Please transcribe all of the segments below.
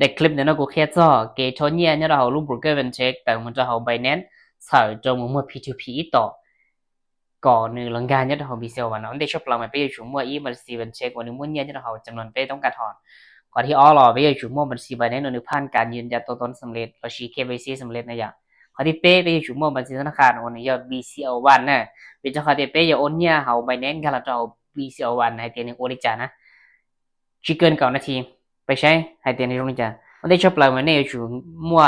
Để clip này nó cũng khé cho cái cho nhẹ nhất là hầu lúc broker bên check tại mình cho hầu Binance, sau cho một mua P two P ít tỏ. Có nửa lần ga nhất là hầu B C O one nó để cho lòng mà bây giờ chủ mua ít mà si bên check của nửa mua nhẹ nhất là hầu chấm lần pe tổng cả thòn. Có thì all là bây giờ chủ mua bên si Binance nó nửa phan cả nhìn ra tô tốn สำเร็จ là si K Y C สำเร็จ này vậy. Có thì pe bây giờ chủ mua bên si thả khăn của nửa giờ B C O one nè. Vì cho khỏi thì pe giờ ôn nhẹ hầu Binance ga là cho hầu B C O one này thì nửa ôn đi trả nè. ຊິເກີນເກົ້ານາທີ ໄປໃຊ້ໃຫ້ເຕັມທີ່ລົງຈາ ມັນໄດ້ຈະປາຍມື້ນີ້ຢູ່ມົວ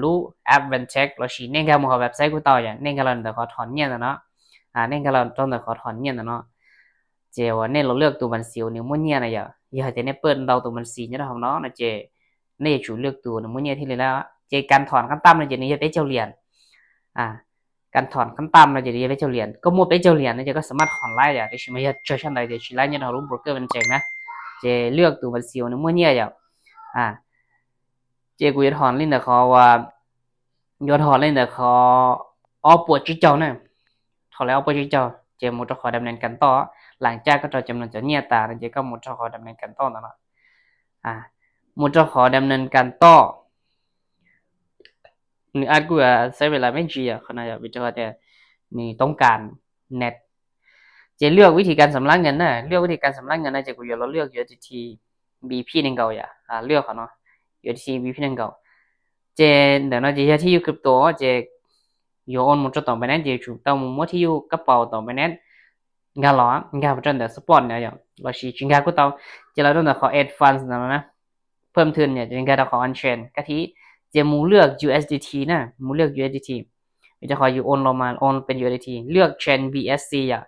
ລຸແອັບເວັນເຊັກ ລະຊິເນັ່ງການໝູ່ເຮົາແບບໃຊ້ກູເຕົາຢ່າງເນັ່ງການລອນເດີຂໍຖອນເງິນນະເນາະ ອາ ເນັ່ງການລອນຕ້ອງເດີຂໍຖອນເງິນນະເນາະ ເຈວ່າເນັ່ງລອນເລືອກຕູ້ບັນຊີນີ້ມົວເງິນນະຢ່າ ຢ່າໃຫ້ເຕັມເປີດເດົາຕູ້ບັນຊີນີ້ນະເຮົາເນາະ ເນາະ ເຈ ເນັ່ງຢູ່ເລືອກຕູ້ນີ້ມົວເງິນທີ່ເລີຍແລ້ວ ເຈການຖອນຂັ້ນຕ່ຳນະ ເຈນີ້ຢ່າໄປເຈົ້າຫຼຽນ ອາ ການຖອນຂັ້ນຕ່ຳເນາະ ຈະໄດ້ໄປເຈົ້າຫຼຽນ ກໍໝົດໄປເຈົ້າຫຼຽນເນາະ ຈະກໍສາມາດຖອນໄດ້ ຈະຊິມາເຮັດເຈົ້າຊັ້ນໃດ ຈະຊິໄລ່ເງິນເຮົາລົງໂບຣກເກີແມ່ນຈັ່ງໃດ ຈະເລືອກຕູ້ບັນຊີໂອນເງິນເມື່ອຍາວ ອາ ຈະກູຢາຖອນຫຼິ້ນເດີຂໍວ່າ ຢາຖອນຫຼິ້ນເດີຂໍອອກໂປຣເຈັກເຈົ້ານະ ຖອນແລ້ວອອກໂປຣເຈັກເຈົ້າ ຈະໝູ່ເຈົ້າຂໍດຳເນີນການຕໍ່ ຫຼັງຈາກກໍຈຳນວນຈະເນຍຕາ ຈະກໍໝູ່ເຈົ້າຂໍດຳເນີນການຕໍ່ເນາະ ອາ ໝູ່ເຈົ້າຂໍດຳເນີນການຕໍ່ ໜຶ່ງອາດກູອາໃຊ້ເວລາແມ່ນຈີອະ ຂະໜາດວ່າວິຈາການແຕ່ນີ້ຕ້ອງການແນັດ ຈະເລືອກວິທີການຊຳລະເງິນນະ ເລືອກວິທີການຊຳລະເງິນນະ ຈະກູຢາລອງເລືອກ USDT BP ໜຶ່ງເກົ້າ ອາ ເລືອກເອົາເນາະ USDT BP ໜຶ່ງເກົ້າ ຈະ ດຽວເນາະ ຈະເຮັດທີ່ຢູ່ຄຣິບໂຕ ຈະ ໂອນໝົດຈະຕ້ອງໄປນັ້ນ ຈະຢູ່ຕ້ອງໝົດທີ່ຢູ່ກະເປົາຕ້ອງໄປນັ້ນ ງານຫຼໍງານປະຈຳເດືອນສະປອນເນາະ ລະຊິຈິງກາກູເຕົາ ຈະລະຕ້ອງຂໍ add funds ນຳນະ ເພີ່ມທຶນເນຍ ຈະເປັນການຂໍ on chain ກະທີ່ ຈະໝູ່ເລືອກ USDT ນະ ໝູ່ເລືອກ USDT ຈະຂໍຢູ່ໂອນລົງມາ ໂອນເປັນ USDT ເລືອກ chain BSC ອະ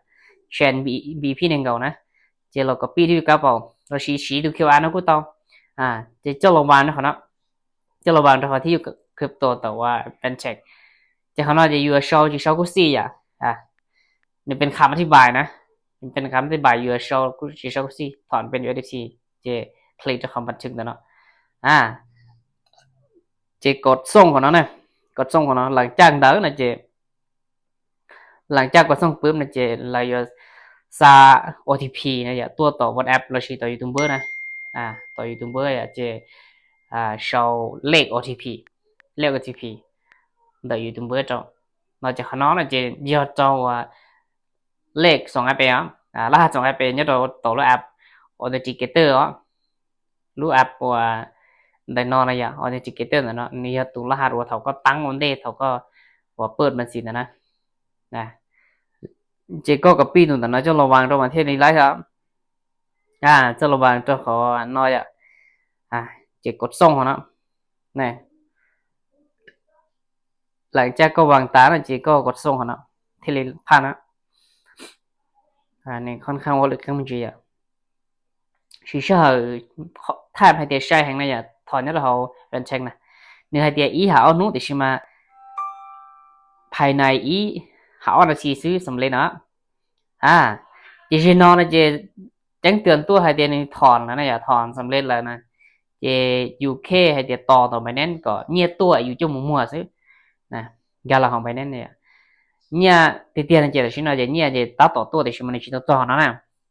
chain BP ໜຶ່ງເກົ້ານະ ຈະລະ copy ທີ່ຢູ່ກະເປົາ ລະຊິ ຊິດູ QR ນະກູເຕົາ ອາ ຈະເຈົ້າລະວັງນະເນາະ ຈະລະວັງເຈົ້າຂອງທີ່ຢູ່ຄຣິບໂຕ ແຕ່ວ່າເປັນເຊັກ ຈະເຂົ້າໜ້າຈະຢູ່ Show ຈະ Show ກູຊີ ອາ ອາ ນີ້ເປັນຄຳອະທິບາຍນະ ເປັນຄຳອະທິບາຍ Show ຈະ Show ກູຊີ ຖອນເປັນ USDT ຈະຄລິກເຈົ້າຂອງບັນທຶກເນາະ ອາ ຈະກົດສົ່ງຂອງເຮົານະ ກົດສົ່ງຂອງເຮົາ ຫຼັງຈາກນັ້ນນະ ຈະ ຫຼັງຈາກການສົ່ງປຶບນະ ຈະລາຍສາ OTP ນະ ຕົວະຕໍ່ WhatsApp ລະຊິຕໍ່ YouTuber ນະ ອາ ຕໍ່ YouTuber ອາ ຈະ ອາ ໂຊເລກ OTP ເລກ OTP ຕໍ່ YouTuber ເຈົ້າ ນອກຈາກຂະນອນນະ ຈະຢອດເຈົ້າວ່າ ເລກສອງແອັບເອ ອາ ລະຫັດສອງແອັບເອ ຍອດຕໍ່ ຫຼືແອັບ Authenticator ອາ ຫຼືແອັບວ່າ ໄດນອນນະ Authenticator ນະເນາະ ນີ້ຕົວລະຫັດວ່າເຂົາກໍຕັ້ງ Monday ເຂົາກໍວ່າເປີດບັນຊີນະ ນະ ເຈກໍກັອບປີ້ຕົງນັ້ນນະ ເຈົ້າລະວັງຕົວປະເທດນີ້ຫຼາຍຊະ ອາ ເຈົ້າລະວັງຕົວເຂົານ້ອຍ ອາ ເຈກົດສົ່ງເຂົາເນາະ ນະ ຫຼັງຈາກກໍວາງຕານະ ເຈກໍກົດສົ່ງເຂົາເນາະ ເທເລພານະ ອາ ນີ້ຄ່ອນຂ້າງວ່າເລິກແຮງມັນຈີອະ ຊິເຊື່ອ ຖ້າໃຫ້ເຕໃຊ້ແຮງນະ ຢ່າຖອນຍອດເຮົາເປັນເຊັກນະ ໜຶ່ງໃຫ້ເຕອີຫາເອົາໜູຕິຊິມາ ພາຍໃນອີຫາເອົານາທີຊື້ສຳເລັດເນາະ ອາ ເຈຊິນອນນະ ເຈ ແຈ້ງເຕືອນຕົວໃຫ້ເດນີ້ຖອນແລ້ວນະ ຢ່າຖອນສຳເລັດແລ້ວນະ ເຈ ຢູເຄ ໃຫ້ເດຕໍ່ຕໍ່ໄປນັ້ນ ກໍເນຍຕົວຢູ່ຈຸໝູ່ມົວຊື່ນະ ກາລະຂອງໄປນັ້ນເນຍ ເນຍຕິເຕຍນະ ເຈຊິນອນ ເຈເນຍ ເຈຕາຕໍ່ຕົວ ເດຊິມາໃນຈິດຕົວເຮົານະ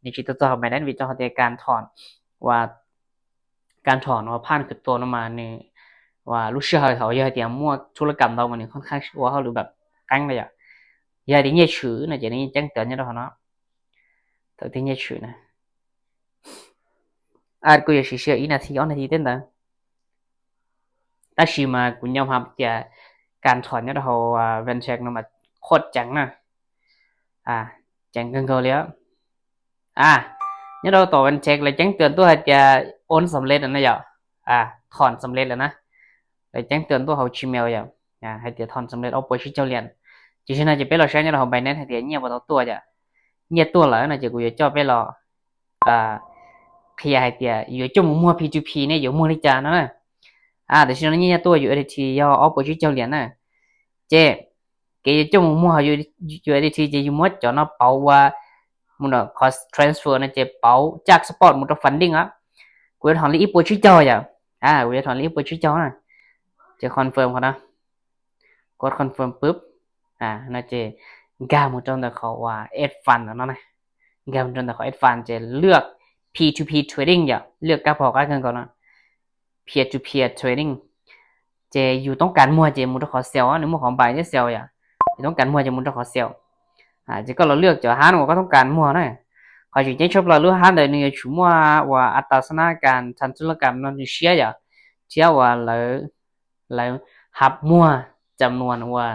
ໃນຈິດຕົວເຮົາໄປນັ້ນ ວິຈາການຖອນວ່າ ການຖອນວ່າຜ່ານຄຣິບໂຕນຳມານີ້ ວ່າລູກເຊື່ອເຮົາ ເຮົາຢາກໃຫ້ຕຽມມົວທຸລະກຳເຮົາ ມັນນີ້ຄ່ອນຂ້າງຊິວ່າເຮົາ ຫຼືແບບແກ້ງໄດ້ຢາກ ຢາກໄດ້ເນຍຊື່ນະ ຈະໄດ້ແຈ້ງເຕືອນຍອດເຮົາເນາະ ເຖິງໄດ້ເນຍຊື່ນະ ອາດກູຢາຊິເຊື່ອອີກນາທີ ອອກນາທີເຕັມເດີ ຕາຊີມາ ກູຍອມຮັບ ການຖອນຍອດເຮົາ ອາ ແວນແຊັກນຳມາໂຄດຈັງນະ ອາ ແຈ້ງເກີນເຂົາແລ້ວ ອາ ຍາດເຮົາຕໍ່ແວນເຊັກ ແລ້ວແຈ້ງເຕືອນຕົວໃຫ້ເຕຍໂອນສຳເລັດນະ ຍາ ອາ ຖອນສຳເລັດແລ້ວນະ ແລ້ວແຈ້ງເຕືອນຕົວເຮົາ Gmail ຍາ ອາ ໃຫ້ເຕຍຖອນສຳເລັດ ເອົາໂປຣຊິເຈົ້າຫຼຽນ ຈະຊະນະຈະເປັນລາວແຊນຍາດເຮົາ Binance ໃຫ້ເຕຍເນຍບໍ່ຕໍ່ຕົວ ຍາ ເນຍຕົວແລ້ວນະ ຈະກູຢາຈອດໄປລອ ອາ ຂະຫຍາຍໃຫ້ເຕຍ ຢູ່ຈຸໝູ່ມົວ P two P ນີ້ ຢູ່ມົວລິຈານະ ອາ ແຕ່ຊິນອນເນຍຕົວ USDT ຍາ ເອົາໂປຣຊິເຈົ້າຫຼຽນນະ ເຈ ເກຍຈົງມົວຢູ່ USDT ຈະຢູ່ໝົດຈອນເອົາເປົາວ່າ ໝູ່ເນາະ ຂອ transfer ນະ ຈະເປົາຈາກ spot ໝູ່ເນາະ funding ອະ ກູຈະຖອນລີ້ໂປຣຊິເຈົ້າ ອາ ກູຈະຖອນລີ້ໂປຣຊິເຈົ້ານະ ຈະ confirm ເຂົານະ ກົດ confirm ປຶບ ອາ ນະ ຈະກາໝູ່ເຈົ້າເນາະ ເຂົາວ່າ add fund ເນາະນະ ກາໝູ່ເຈົ້າເນາະ add fund ຈະເລືອກ P two P trading ເນາະ ເລືອກກາພອກາເງິນກ່ອນເນາະ peer to peer trading. ເຈຢູ່ຕ້ອງການມົວ ເຈໝູ່ຕ້ອງຂໍເຊວ ໃນໝູ່ຂອງບາຍເຊວຢາ ເຈຕ້ອງການມົວ ເຈໝູ່ຕ້ອງຂໍເຊວ ອາ ເຈກໍລະເລືອກຈາກຮ້ານວ່າກໍຕ້ອງການມົວນະ ຂໍຈະເຈັນຊົບລະລູກຮ້ານໃດໜຶ່ງຢູ່ໝູ່ວ່າອັດຕາຊະນະການທຳທຸລະກຳນຳເຊວຢາ ເຊວວ່າລະ ລະຮັບມົວຈຳນວນວ່າ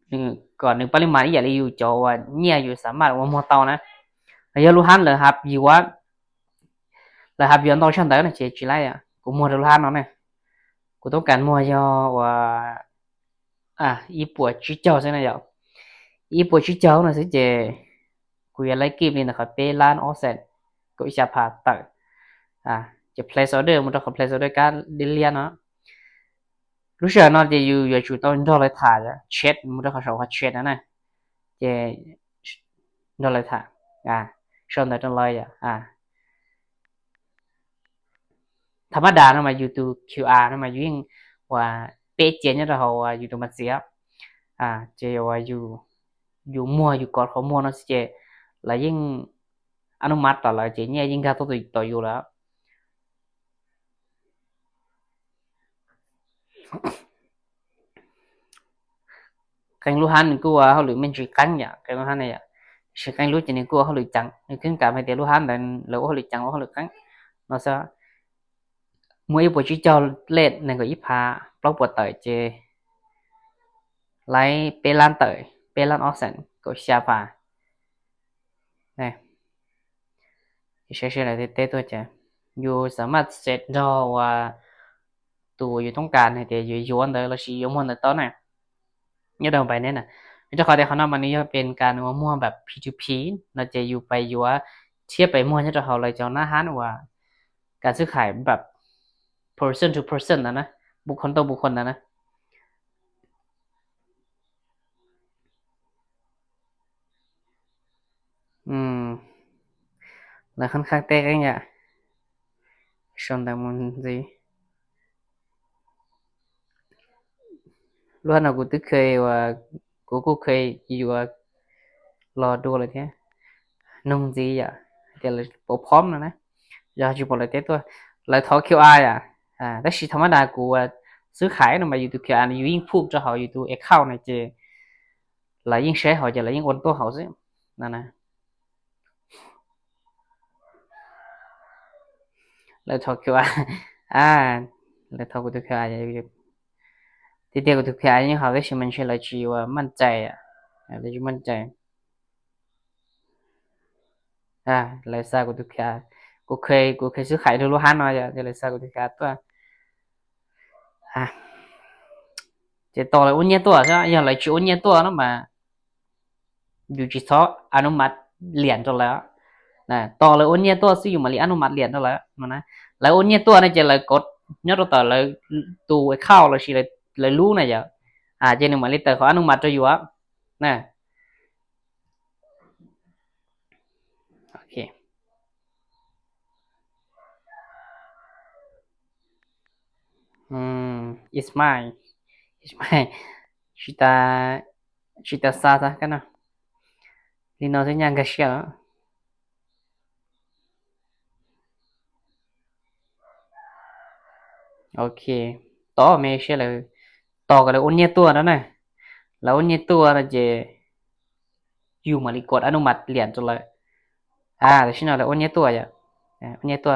ໜຶ່ງ ກໍໜຶ່ງປະລິມານອີ່ຫຍັງຢູ່ ຈອວ່າເນຍຢູ່ສາມາດວ່າມົວເຕົານະ ລະເຮັດລູກຮ້ານລະຮັບຢູ່ວ່າ ລະຮັບຢູ່ອັນຕອນຊັ້ນໃດນະ ເຈຈີໄລອະ ກູມົວທຸກຮ້ານເນາະນະ ກູຕ້ອງການມົວຢາວ່າ ອາ ອີປົວຈີເຈົ້າຊັ້ນນະຢາ ອີປົວຈີເຈົ້ານະຊິເຈ ກູຢາໄລ່ກີບນີ້ນະ ເຂົາເປລ້ານອອກແສນ ກໍອິດສະພາເຕີ ອາ ຈະ place order ມັນຕ້ອງເຂົາ place order ການເລນເນາະ ລູກເສືອເນາະ ຈະຢູ່ ຢູ່ຈຸດຕ້ອງດອລລາຍທາ ເຊັດ ມັນຕ້ອງເຂົາສອງເຊັດນະນະ ຈະ ດອລລາຍທາ ອາ ຊອນໄດ້ດອລລາຍ ອາ ທຳມະດານະ ມາຢູ່ຕູຄິວອານະ ມາຢູ່ຍິ່ງວ່າເປະເຈນຍະ ເຮົາວ່າຢູ່ຕົວມັນເສຍ ອາ ເຈວ່າຢູ່ ຢູ່ມົວ ຢູ່ກອດຂອງມົວເນາະ ເຈ ລະຍິ່ງອະນຸມັດຕໍ່ລະ ເຈເນຍຍິ່ງກາໂຕຕໍ່ຢູ່ລະ ແຂ່ງລູກຮ້ານນີ້ ກູວ່າເຮົາຫຼືແມ່ນຊິແຂ່ງຢາ ແຂ່ງລູກຮ້ານນີ້ຢາ ຊິແຂ່ງລູກຈະນີ້ ກູວ່າເຮົາຫຼືຈັງ ນີ້ຄືການໃຫ້ແຕ່ລູກຮ້ານນັ້ນ ແລ້ວເຮົາຫຼືຈັງ ເຮົາຫຼືແຂ່ງເນາະ ຊະ ມົວອີປົວຈີເຈົ້າເລດ ນັ້ນກໍອີພາ ປລັກປົວເຕີເຈ ໄລເປລ້ານເຕີ ເປລ້ານອອກແສນ ກໍຊາພາ ນະ ໃຊ້ເຊື່ອໄດ້ເຕັມຕົວຈະ ຢູ່ສາມາດເຊັດດອກວ່າ ໂຕຢູ່ຕ້ອງການໃຫ້ແຕ່ຢູ່ຢວນເດີ ລະຊິຢູ່ມ່ວນເດີຕອນນະ ຍາດອກໄປແນ່ນະ ມີແຕ່ຂໍແຕ່ເຂົານຳ ອັນນີ້ເປັນການວ່າມົວແບບ P to P ນະ ຈະຢູ່ໄປຢູ່ວ່າທຽບໄປມົວຍາດອກເຮົາເລີຍເຈົ້າໜ້າຮ້ານວ່າ ການຊື້ຂາຍແບບ person to person ນະນະ ບຸກຄົນຕໍ່ບຸກຄົນນະນະ. ອືມ ລະຂ້ອນຂ້າງແຕກເອງຍະ ຊອນດາມຸນຊີ ລ້ວນເອົາ ກູຕຶກເຄີຍວ່າ ກູ ກູເຄີຍຢູ່ວ່າ ລໍດູເລີຍແທ້ ນົງຈີຍະ ແຕ່ລະບໍ່ພ້ອມນະນະ ຢາກຊິບອກເລີຍແຕ່ຕົວ ລະທອກຄິວອາ ອາ ແຕ່ຊິທຳມະດາ ກູວ່າຊື້ຂາຍນຳມາຢູ່ຕູຄິວອາ ຢູ່ຍິ່ງພູກເຈົ້າເຮົາຢູ່ຕູແອັກເຄົານະເຈ ລະຍິ່ງແຊເຮົາຈະ ລະຍິ່ງໂອນຕົວເຮົາຊິ ນັ້ນນະ ລະທອກຄິວອາ ອາ ລະທອກກູຕູແຄອາ ຕິດຕາມກູຕູແຄອາ ຍັງເຮົາໄດ້ຊິມັນເຊລະຈີວ່າໝັ້ນໃຈອະ ລະຢູ່ໝັ້ນໃຈ ອາ ລະຊາກູຕູແຄອາ ກູເຄີຍ ກູເຄີຍຊື້ຂາຍທຸກໂລຫະເນາະ ຈະລະຊາກູຕູແຄອາຕົວ ອາ ຈະຕໍ່ລະໂອນເຍຕົວຊະ ຢ່າລະຈະໂອນເຍຕົວເນາະ ມາ ຢູຈິຊໍອະນຸມັດຫຼຽນໂຕແລ້ວນະ ຕໍ່ລະໂອນເຍຕົວ ຊິຢູ່ມາລີອະນຸມັດຫຼຽນໂຕແລ້ວນະ ລະໂອນເຍຕົວນະ ຈະລະກົດຍອດໂຕລະຕູເຂົ້າລະຊິລະລູນະ ຈະ ອາ ຈະໜຶ່ງມາລີເຕີເຂົາອະນຸມັດໂຕຢູ່ອະນະ ໂອເຄ ອືມ it's mine it's mine ຊິຕາ Cita Sata ກັນເນາະ Lino Seña Garcia ໂອເຄ ຕໍ່ Malaysia ເລີຍ ຕໍ່ກັນເລີຍ ໂອນເຍຕົວແລ້ວນະ ລະໂອນເຍຕົວລະເຈ ຢູມາລີກົດອະນຸມັດຫຼຽນໂຕເລີຍ ອາ ແຕ່ຊິນອນລະໂອນເຍຕົວ ອາ ໂອນເຍຕົວ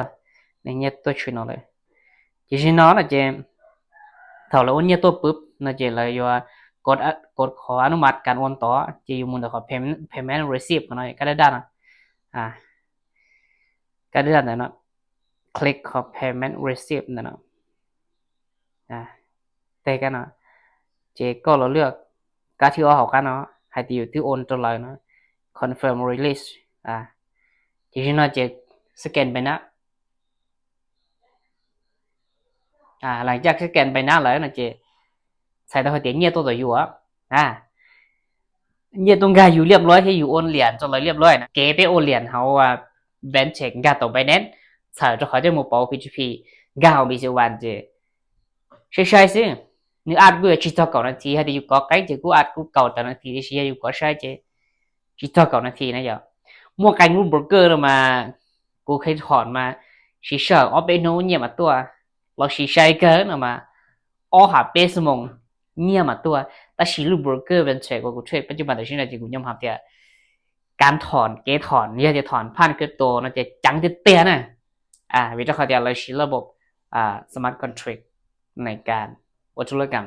ເນຍຕົວຊວຍນອນເລີຍ Jijino ນະເຈ ເທົ່າລະໂອນເຍຕົວປຶບນະເຈ ລະຢູ່ວ່າກົດ ກົດຂໍອະນຸມັດການໂອນຕໍ່ ເຈຢູ່ມຸມຂອງ payment receipt ເນາະ ກາດດານະ ອາ ກາດດານະເນາະ ຄລິກຂອງ payment receipt ນະເນາະ ອາ ແຕ່ກັນເນາະ ເຈກໍລະເລືອກການທີ່ເອົາເຂົ້າກັນເນາະ ໃຫ້ທີ່ຢູ່ທີ່ໂອນຕົວເລີຍເນາະ confirm release ອາ Jijino ເຈສະແກນໄປນະ ອາ ຫຼັງຈາກສະແກນໄບນານແລ້ວນະເຈ ໃສ່ຕາຫົວເຕຍເງຍຕົວຕໍ່ຢູ່ອະ ອາ ເງຍຕົວກາຢູ່ລຽບຮ້ອຍ ທີ່ຢູ່ໂອນຫຼຽນຈົນລະລຽບຮ້ອຍນະ ເກໄປໂອນຫຼຽນເຮົາວ່າ Vantex ກາໂຕໄບແນນ ໃສ່ຕົວເຂົາຈະໝູ່ເປົາ P two P ກາເຮົາມີຊິວັນເຈ ໃຊ່ໆຊິ ໜຶ່ງອາດເບື່ອ ຊິເທົ່າເກົ້ານາທີ ໃຫ້ໄດ້ຢູ່ເກາະໄກເຈ ກູອາດກູເກົ້ານາທີ ຊິຢູ່ເກາະໄຊເຈ ຊິເທົ່າເກົ້ານາທີນະເຈົ້າ ໝວກໄກ່ງູເບີເກີມາ ກູເຄີຍຖອນມາ时效 operate ញាບມາຕົວະ ລາວຊິໃຊ້ເກີນອອກມາ ອອກຫາເປັນຊົ່ວໂມງ ເງຍມາຕົວະ ແຕ່ຊິຫຼຸດໂບຣກເກີເວັນເທຣດ ກວ່າກູເທຣດ ປັດຈຸບັນໂຕຊີ້ນະ ທີ່ກູຍອມຮັບເທື່ອ ການຖອນ ເກຖອນ ຢາກຈະຖອນຜ່ານຄຣິບໂຕນະ ຈະຈັງເຕີຍໆນະ ອາ ວິເຄາະເທື່ອ ແລ້ວຊິລະບົບ ອາ ສະມາດຄອນແທຣັກໃນການເຮັດທຸລະກຳ